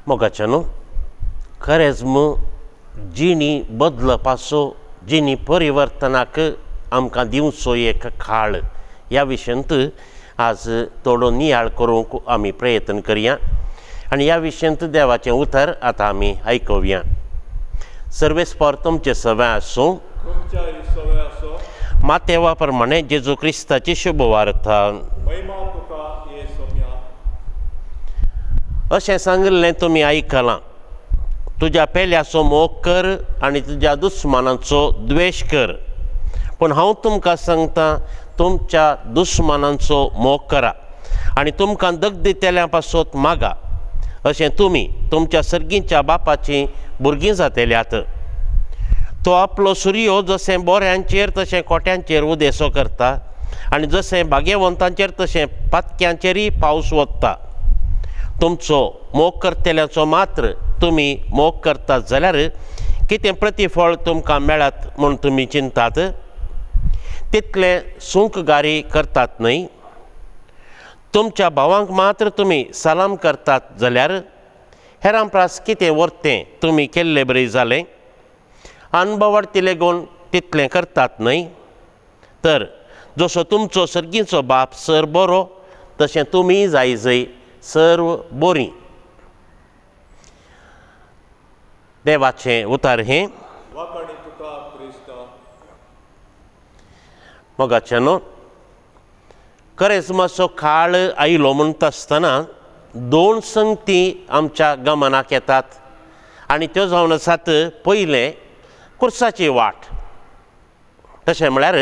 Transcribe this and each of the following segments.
मोगाच्यानो, करेज्म जिणी बदलपाचो, जिणी परिवर्तनाक आमकां दिवचो एक काळ ह्या विशयांत आज थोडो नियाळ करूंक आमी प्रयत्न करया आनी ह्या विशयांत देवाचें उतर आतां आमी आयकुया. सर्वेस्पर तुमचें सवें आसूं. मातेवा प्रमाणे जेजू क्रिस्ताची शुभवार्ता. अशें सांगिल्लें तुमी आयकलां, तुज्या पेल्याचो मोग कर आनी तुज्या दुस्मानाचो द्वेश कर. पूण हांव तुमकां सांगता, तुमच्या दुस्मानांचो मोग करा आनी तुमकां दग दितल्या पासत मागा. अशें तुमी तुमच्या सर्गीच्या बापाचीं भुरगीं जातल्यात. तो आपलो सुर्यो जशें बोऱ्यांचेर तशें कोट्यांचेर उदेसो करता आनी जशें भाग्यवंतांचेर तशें पातक्यांचेरय पावस वता. तुमचो मोग करतल्याचो मात्र तुमी मोग करतात जाल्यार कितें प्रतिफळ तुमकां मेळत म्हूण तुमी चिंतात? तितलें सुंकगारी करतात न्हय? तुमच्या भावांक मात्र तुमी सलाम करतात जाल्यार हेरां प्रास कितें वर्तें तुमी केल्ले बरी जालें? अनभवार्ती लेगून तितलें करतात न्हय? तर जसो तुमचो सर्गीचो बाप सर बरो तशें तुमी जाय जय सर्व बोरी. देवाचें उतर हें. मोगाच्यानो, करेज्माचो काळ आयलो म्हणटा आसतना दोन संगती आमच्या गमनाक येतात आनी त्यो जावन आसात. पयलें, कुर्साची वाट. तशें म्हळ्यार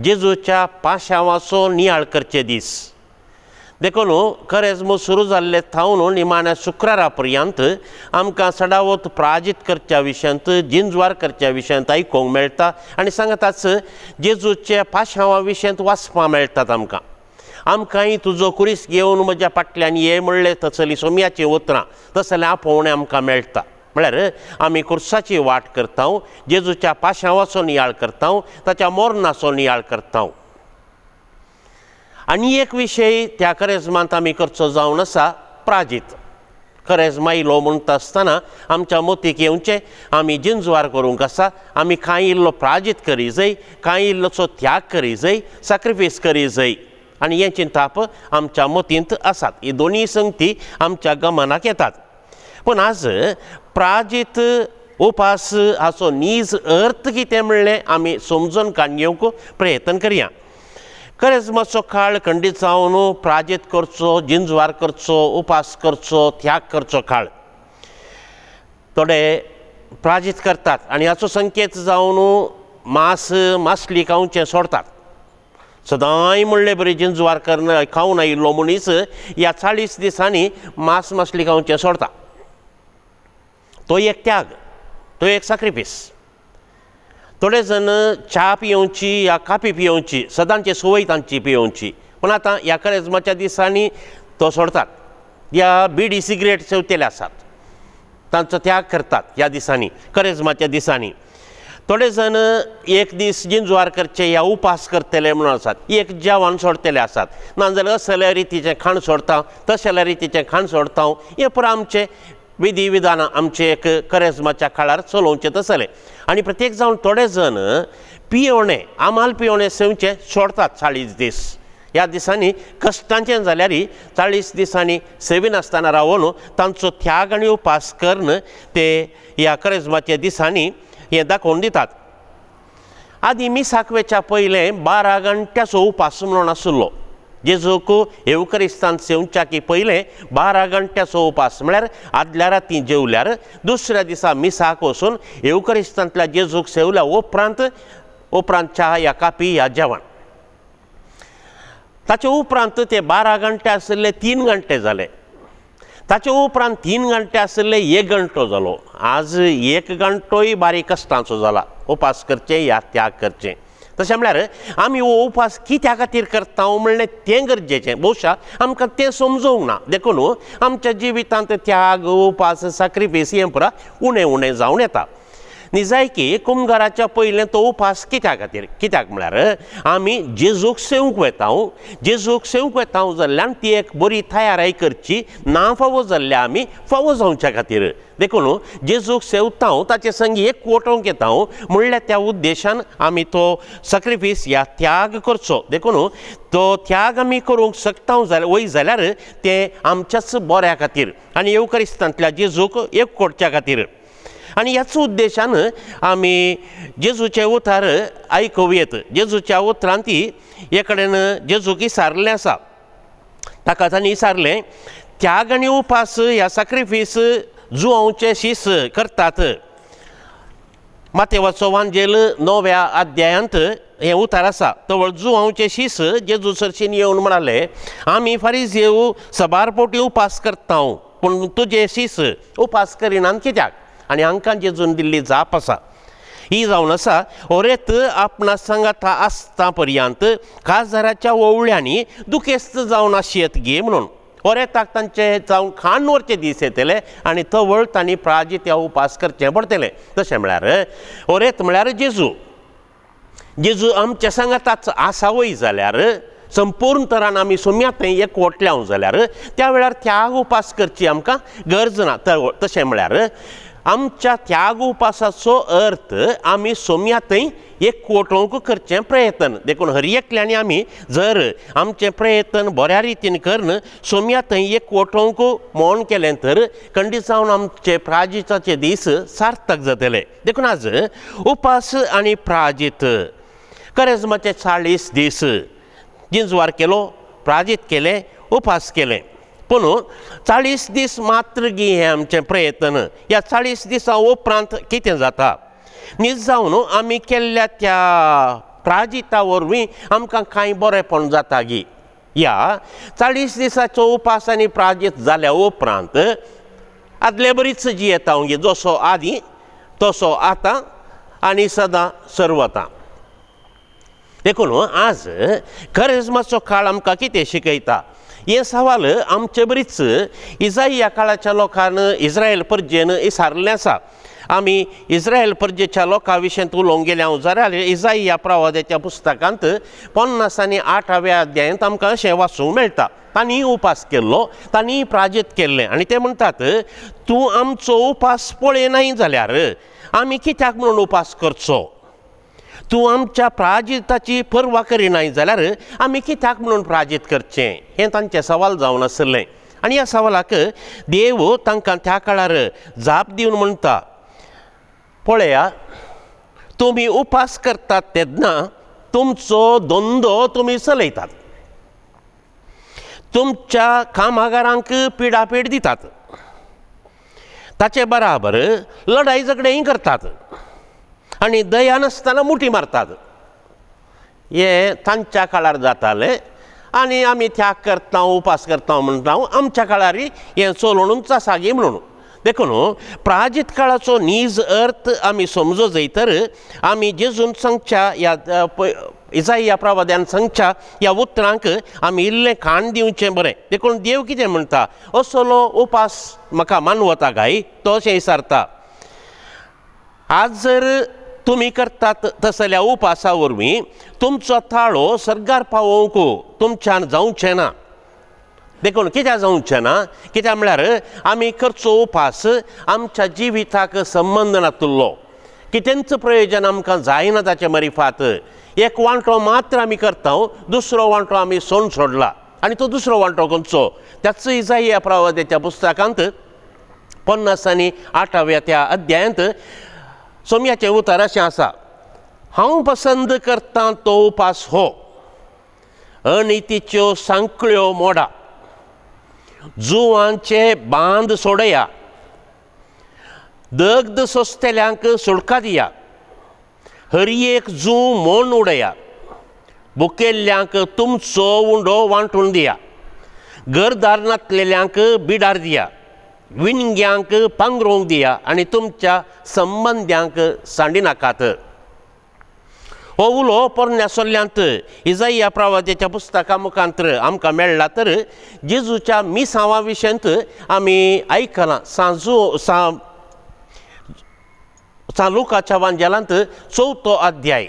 जेजूच्या पाशांवाचो नियाळ करचे दीस. देखून करेज्म सुरू जाल्ले थावन निमाण्या शुक्रारा पर्यंत आमकां सडावत प्राजीत करच्या विशयांत, जिंजवार करच्या विशयांत आयकूंक मेळटा आनी सांगताच जेजूच्या पाशांवा विशयांत वाचपाक मेळटात आमकां. आमकांय तुजो कुरीस घेवन म्हज्या फाटल्यान ये म्हणलें तसलीं सोम्याचीं उतरां, तसलें आपोवणें आमकां मेळटा. म्हळ्यार आमी कुर्साची वाट करता, जेजूच्या पाशांवाचो नियाळ करता, ताच्या मोरणाचो नियाळ करता. आनी एक विशय त्या करेज्मांत आमी करचो जावन आसा, प्राजीत. करेज्मा आयलो म्हणटा आसतना आमच्या मतीक येवचें आमी जिंजवार करूंक आसा, आमी कांय इल्लो प्राजीत करी जाय, कांय इल्लोसो त्याग करी जाय, सॅक्रिफायस करी जाय आनी हें चिंताप आमच्या मतींत आसात. ही दोनूय संगती आमच्या गमनाक येतात. पूण आज प्राजीत उपास हाचो नीज अर्थ कितें म्हणलें आमी समजून काडून घेवंक प्रयत्न करया. करेज्माचो काळ खंडीत जावन प्राजीत करचो, जिंजवार करचो, उपास करचो, त्याग करचो काळ. थोडे प्राजीत करतात आनी हाचो संकेत जावन मांस मासली खावचें सोडतात. सदांय म्हणले बरी जिंजवार करन खावन आयिल्लो मनीस ह्या 40 दिसांनी मांस मासली खावचें सोडता. तो एक त्याग, तो एक सॅक्रिफायस. थोडे जण च्या पियोवची या काफी पियोवची, सदांची संवय तांची पियोवची, पूण आतां ह्या करेज्माच्या दिसांनी तो सोडतात. या बिडी सिगरेट सेवतेले आसात, तांचो त्याग करतात ह्या दिसांनी, करेज्माच्या दिसांनी. थोडे जण एक दीस जिंजवार करचे या उपास करतले म्हणून आसात, एक जेवण सोडतले आसात, नाजाल्यार असल्या रितीचें खाण सोडता, तसल्या रितीचें खाण सोडता. हें पुरा आमचें विधी विधानां आमचे एक करेज्माच्या काळार चलोवचें तसलें. आनी प्रत्येक जावन थोडे जण पियोणे, आमाल पियोणे सेवचें सोडतात 40 दीस. ह्या दिसांनी कश्टांचें जाल्यार 40 दिसांनी सेविनासतना रावन तांचो त्याग आनी उपास करून ते ह्या करेज्माच्या दिसांनी हें दाखोवन दितात. आदीं मिसाक वेच्या पयलें 12 घंट्याचो उपास म्हणून आशिल्लो. जेजूक येवकरिस्तान सेवच्याकी पयलें 12 घंट्याचो उपास म्हळ्यार आदल्या राती जेवल्यार दुसऱ्या दिसा मिसाक वचून येवकरिस्तांतल्या जेजूक सेवल्या उपरांत उपरांत च्या या कापी या जेवण. ताचे उपरांत ते 12 घंटे आशिल्ले 3 घंटे जाले. ताचे उपरांत 3 घंटे आशिल्ले 1 घंटो जालो. आज 1 घंटोय बारीक कश्टांचो जाला. उपास करचें या त्याग करचें. तशें म्हळ्यार आमी हो उपास कित्या खातीर करता म्हणलें तें गरजेचें. भोवशा आमकां तें समजूंक ना, देखून आमच्या जिवितांत त्याग, उपास, सॅक्रिफायस हें पुरा उणें उणें जावन येता. निजायकी कुमगाराच्या पयलें तो उपास कित्या खातीर? कित्याक म्हळ्यार आमी जेजूक सेवंक वेता, जेजूक सेवंक वेता जाल्ल्यान ती एक बरी तयाराय करची ना फावो जाल्ल्या आमी फावो जावच्या खातीर। देखून जेजूक सेवता ताचे संगी एक वटोवंक येता म्हणल्यार त्या उद्देशान आमी तो सॅक्रिफीस या त्याग करचो। देखून तो त्याग आमी करूंक शकता जाल्यार वय जाल्यार तें आमच्याच बऱ्या खातीर आनी येवकरिस्तांतल्या जेजूक एक कोटच्या खातीर। आनी ह्याच उद्देशान आमी जेजूचे उतार आयकुयेत। जेजूच्या उतरान ती हे कडेन जेजूक विचारलें आसा, ताका तांणी विचारलें त्याग आनी उपास ह्या सॅक्रिफीस जुवांचे शीस करतात। मातेवाचो वांजेल 9व्या अध्यायांत हें उतार आसा। तवळ जुवांचे शीस जेजू सरशीन येवन म्हणाले आमी फारीजेव सबार पोटी उपास करता पूण तुजे शीस उपास करिनात कित्याक? आनी हांकां जेजून दिल्ली जाप आसा ही जावन आसा ओरेत आपणा सांगाता आसता पर्यंत काजाराच्या ओवळ्यांनी दुखेस्त जावन आशयत गे म्हणून ओरेताक तांचे जावन खाण व्हरचे दीस येतले आनी तवळ तांणी प्राजीत ह्या उपास करचें पडटलें। तशें म्हळ्यार ओरेत म्हळ्यार जेजू, जेजू आमच्या सांगाताच आसा वय जाल्यार संपूर्ण तरान आमी सोम्या थंय एक वटल्या जाल्यार त्या वेळार त्याग उपास करची आमकां गरज ना। तशें म्हळ्यार आमच्या त्याग उपासाचो अर्थ आमी सोम्या थंय एक वटोवंक करचें प्रयत्न। देखून हर एकल्यानी आमी जर आमचें प्रयत्न बऱ्या रितीन करून सोम्या थंय एक वटोवंक मौन केलें तर खंडीत जावन आमचे प्राजिताचे दीस सार्थक जातले। देखून आज उपास आनी प्राजीत करेजमाचे 40 दीस जिंजवार केलो, प्राजीत केलें, उपास केलें, पूण 40 दीस मात्र गी हें आमचें प्रयत्न। ह्या 40 दिसां उपरांत कितें जाता? नीज जावन आमी केल्ल्या त्या प्राजिता वरवीं आमकां कांय बरेंपण जाता गी? ह्या 40 दिसाचो उपास आनी प्राजीत जाल्या उपरांत आदले बरीच जियेता गी, जसो आदीं तसो आतां आनी सदां सर्वता। देखून आज करेजमाचो काळ आमकां कितें शिकयता हें सवाल आमचे बरीच इजाई काळाच्या लोकान इस्रायल परजेन विचारलें आसा। आमी इस्रायल परजेच्या लोकां विशयांत उलोवंक गेले हांव जाल्यार इजाई ह्या प्रवादाच्या पुस्तकांत 50 आनी 8व्या अध्यायांत आमकां अशें वाचूंक मेळटा। तांणी उपास केल्लो, तांणी प्राजीत केल्लें आनी ते म्हणटात तूं आमचो उपास पळयनाय जाल्यार आमी कित्याक म्हणून उपास करचो? तूं आमच्या प्राजिताची पर्वा करिनाय जाल्यार आमी कित्याक म्हणून प्राजीत करचें? हें तांचें सवाल जावन आसलें आनी ह्या सवालाक देव तांकां त्या काळार जाप दिवन म्हणटा पळया तुमी उपास करतात तेन्ना तुमचो धंदो तुमी चलयतात, तुमच्या कामागारांक पिडापीड दितात, ताचे बराबर लढाई झगडेंय करतात आनी दया नासतना मुठी मारतात। हे तांच्या काळार जातालें आनी आमी त्याग करता उपास करता म्हणटा आमच्या काळार हें चलोवनूच आसा गी म्हणून। देखून प्राजीत काळाचो नीज अर्थ आमी समजो जाय तर आमी जेजून सांगच्या ह्या इजाई ह्या प्रवाद्यान सांगच्या ह्या उतरांक आमी इल्लें खाण दिवचें बरें। देखून देव कितें म्हणटा असलो उपास म्हाका मानवता काय? तो अशें विचारता आज जर तुमी करतात तसल्या उपासा वरवीं तुमचो ताळो सर्गार पावोवंक तुमच्यान जावचें ना। देखून कित्याक जावचें ना? कित्याक म्हळ्यार आमी करचो उपास आमच्या जिविताक संबंद नातुल्लो, कितेंच प्रयोजन आमकां जायना ताचे मरिफात। एक वांटो मात्र आमी करता, दुसरो वांटो आमी सोडून सोडला आनी तो दुसरो वांटो खंयचो? त्याच इजाई ह्या प्रवाद्याच्या पुस्तकांत 50 आनी 8व्या त्या अध्यायांत सोम्याचें उतर अशें आसा हांव पसंद करता तो उपास हो अनितीच्यो सांकळ्यो मोडा, जुवांचे बांद सोडया, दग्ध सोंसतल्यांक सुडका दिया, हर एक जू मोन उडया, बुकेल्ल्यांक तुमचो उंडो वांटून दिया, घरदार नातलेल्यांक बिडार दिया, विणग्यांक पांगरूंक दिया आनी तुमच्या संबंद्यांक सांडिनाकात। हो उलो पोरण्या सोल्ल्यांत इजाई प्रवाद्याच्या पुस्तका मुखांतर आमकां मेळ्ळा तर जेजूच्या मिसांवा विशयांत आमी आयकलां। लुकाच्या वांजेलांत 4 अध्याय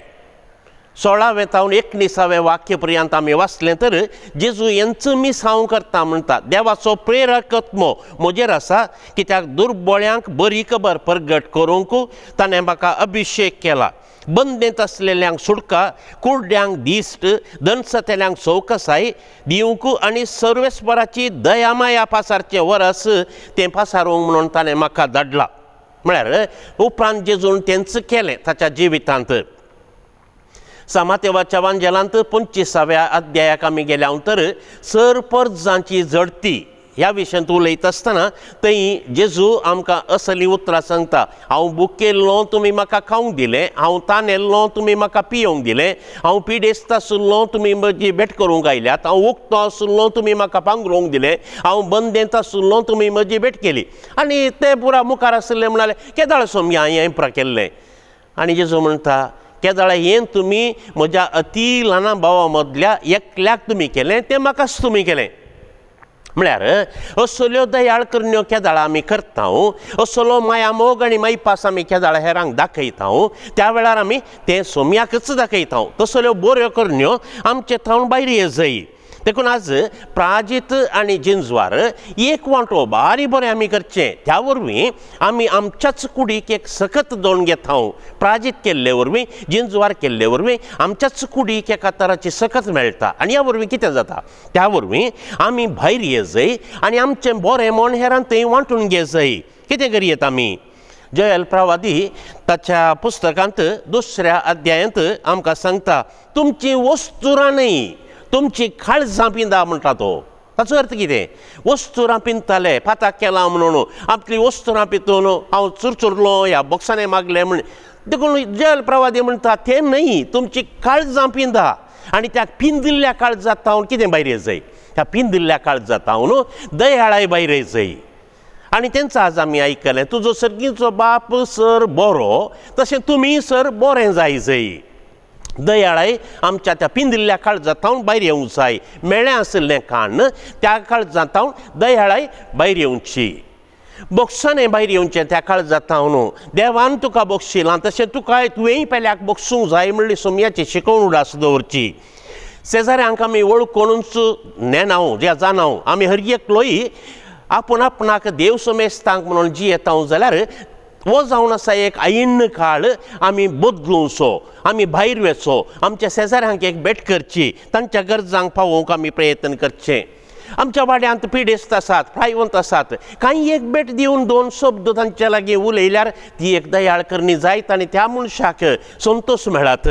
16वें तावन 19वें वाक्य पर्यंत आमी वाचलें तर जेजू हेंच मिसांव करता म्हणटा, देवाचो प्रेरक आत्मो म्हजेर आसा कित्याक दुर्बळ्यांक बरी खबर परगट करूंक ताणें म्हाका अभिशेक केला, बंदेंत आसलेल्यांक सुटका, कुड्ड्यांक दिश्ट, दनसतेल्यांक चौकसाय दिवंक आनी सर्वेस्पराची दयामाया पासारचें वरस तें पासारूंक म्हणून ताणें म्हाका धाडला। म्हळ्यार उपरांत जेजून तेंच केलें ताच्या जिवितांत। सामातेवाच्या वांजेलांत 25व्या अध्यायाक आमी गेल्या तर सर परजांची झडती ह्या विशयांत उलयता आसतना थंय जेजू आमकां असलीं उतरां सांगता, हांव भुकेल्लो तुमी म्हाका खावंक दिलें, हांव तानेल्लो तुमी म्हाका पियोंक दिलें, हांव पिडेस्त आशिल्लो तुमी म्हजी भेट करूंक आयल्यात, हांव उक्तो आशिल्लो तुमी म्हाका पांगरूंक दिलें, हांव बंदेंत आशिल्लो तुमी म्हजी भेट केली। आनी ते पुरा मुखार आशिल्ले म्हणाले केदाळ सोमया हांवें पुरा केल्लें। आनी जेजू म्हणटा केदाळ हें तुमी म्हज्या अती ल्हाना भावा मदल्या एकल्याक तुमी केलें तें म्हाकाच तुमी केलें। म्हळ्यार असल्यो दयाळ करण्यो केदाळ आमी करता, असलो माया मोग आनी मायपास आमी केदाळ हेरांक दाखयता, त्या वेळार आमी तें सोम्याकच दाखयता। तसल्यो बऱ्यो करण्यो आमचे थावन भायर ये जाय। देखून आज प्राजीत आनी जिंजवार एक वांटो बारी बरें आमी करचें, त्या वरवीं आमी आमच्याच कुडीक एक सकत दोन घेता। प्राजीत केल्ले वरवीं, जिंजवार केल्ले वरवीं आमच्याच कुडीक एका तराची सकत मेळटा आनी ह्या वरवीं कितें जाता, त्या वरवीं आमी भायर ये जाय आनी आमचें बरें म्हण हेरान थंय वांटून घे जाय। कितें करयेत आमी? जयल प्रवादी ताच्या पुस्तकांत 2 अध्यायांत आमकां सांगता, तुमची वस्तुरां न्हय तुमची काळजां पिंदा म्हणटा तो। ताचो अर्थ कितें? वस्तुरां पिंदताले पाताक केला म्हणून आपली वस्तुरां पिंतून हांव चुरचुरलो ह्या बॉक्सांनी मागलें म्हण, देखून जयल प्रवादी म्हणटा तें न्हय, तुमची काळजां पिंदा आनी त्या पिंदिल्ल्या काळजांत तावन कितें भायर येत जाय, त्या पिंदिल्ल्या काळजांत तावन दयाळाय भायर येत जाय। आनी तेंचो आज आमी आयकलें, तुजो सर्गीचो बाप सर बरो तशें तुमी सर बरें जाय जाय। दयाळाय आमच्या त्या पिंदिल्ल्या काळजांत तावन भायर येवंक जाय, मेळ्ळें आशिल्लें काण त्या काळजांत तावन दयाळाय भायर येवची, बोक्सांनी भायर येवचें त्या काळजांत तावन। देवान तुका बोगशिलां तशें तुका तुवेंय पेल्याक बोगसूंक जाय म्हणली सोमयाची शिकोवण उडास दवरची। शेजाऱ्यांक आमी वळखुनूच नेणाव ज्या जाणाव आमी हर एकलोय आपूण आपणाक देव समेस्तांक म्हणून जियेता जाल्यार हो जावन आसा एक आयिन्न काळ आमी बदलुचो, आमी भायर वचो, आमच्या शेजाऱ्यांक एक भेट करची, तांच्या गरजांक पावोवंक आमी प्रयत्न करचें। आमच्या वाड्यांत पिडेस्त आसात, प्रायवंत आसात, कांय एक भेट दिवन 2 शब्द तांच्या लागीं उलयल्यार ती एक दयाळ करणी जायत आनी त्या मनशाक संतोश मेळत।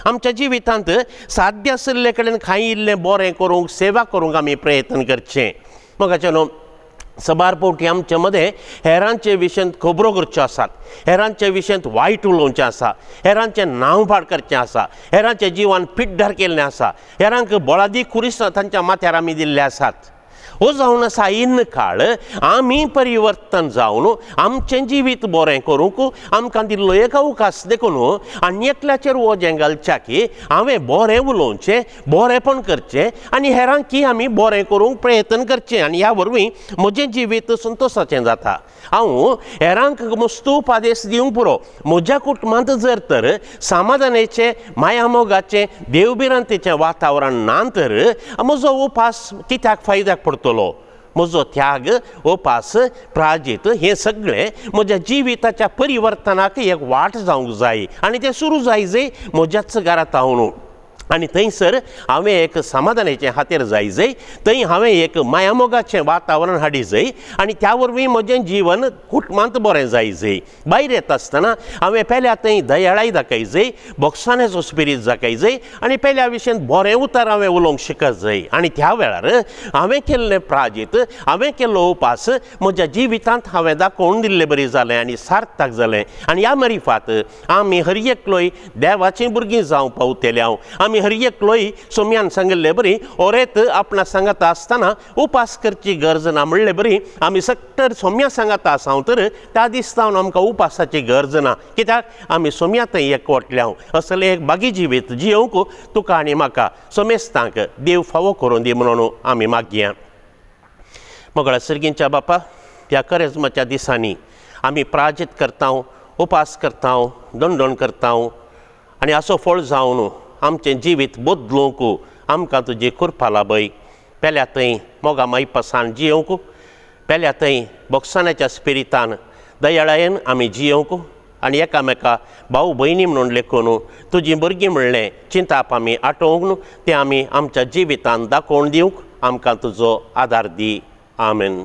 आमच्या जिवितांत साध्य आशिल्ले कडेन कांय इल्लें बरें करूंक, सेवा करूंक आमी प्रयत्न करचें। मोगाचे न्हू सबार फावटी आमचे मदें हेरांचे विशयांत खबरो करच्यो आसात, हेरांचे विशयांत वायट उलोवचें आसा, हेरांचें नांव पाड करचें आसा, हेरांचें जिवन पिड्ड्यार केल्लें आसा, हेरांक बळादी खुरीस तांच्या माथ्यार आमी दिल्ले आसात। हो जावन आसा इन काळ आमी परिवर्तन जावन आमचें जिवीत बरें करूंक आमकां दिल्लो एक अवकाश। देखून आनी एकल्याचेर वजें घालच्या की हांवें बरें उलोवचें, बरेंपण करचें आनी हेरांकी आमी बरें करूंक प्रयत्न करचें आनी ह्या वरवीं म्हजें जिवीत संतोशाचें जाता। हांव हेरांक मस्तू उपादेश दिवंक पुरो, म्हज्या कुटुंबांत जर तर समाधानाचें, मायामोगाचें, देवभिरांतेचें वातावरण ना तर म्हजो उपास कित्याक फायद्याक पडटलो? म्हजो त्याग, उपास, प्राजीत हें सगळें म्हज्या जिविताच्या परिवर्तनाक एक वाट जावंक जाय आनी तें सुरू जाय जाय म्हज्याच घरांत हांव। आनी थंयसर हांवें एक समाधानाचें हातेर जाय जाय, थंय हांवें एक मायामोगाचें वातावरण हाडी जाय आनी त्या वरवीं म्हजें जीवन कुटुंबांत बरें जाय जाय। भायर येता आसतना हांवें पेल्या थंय दयाळाय दाखय जाय, बोक्साण्याचो स्पिरीत दाखय जाय आनी पेल्या विशयांत बरें उतर हांवें उलोवंक शिकत जाय आनी त्या वेळार हांवें केल्लें प्राजीत, हांवें केल्लो उपास म्हज्या जिवितांत हांवें दाखोवन दिल्ले बरी जालें आनी सार्थक जालें। आनी ह्या मरिफात आमी हर एकलोय देवाचीं भुरगीं जावंक पावतले। हांव आमी हर एकलोय सोम्यान सांगिल्ले बरी ओरेत आपणा सांगाता आसतना उपास करची गरज ना म्हणले बरी आमी सट्टर सोम्या सांगाता आसा तर त्या दीस जावन आमकां उपासाची गरज ना, कित्याक आमी सोम्या थंय एकवटल्या। असलें एक बागी जिवीत जियोवंक तुका आनी म्हाका सोमेस्तांक देव फावो करून दी म्हणून आमी मागया। मोगळा सर्गींच्या बापा, ह्या करेजमाच्या दिसांनी आमी प्राजीत करता, उपास करता, दंडण करता आनी असो फळ जावन आमचें जिवीत बदलूंक आमकां तुजी कृपा लाभय। पेल्या थंय मोगा मायपासान जियोवंक, पेल्या थंय बोगसाण्याच्या स्पिरितान दयाळायेन आमी जियोवंक आनी एकामेका भाव भयणी म्हणून लेखून तुजीं भुरगीं म्हणलें चिंताप आमी आटोवंक न्हू तें आमी आमच्या जिवितान दाखोवन दिवंक आमकां तुजो आदार दी। आमेन।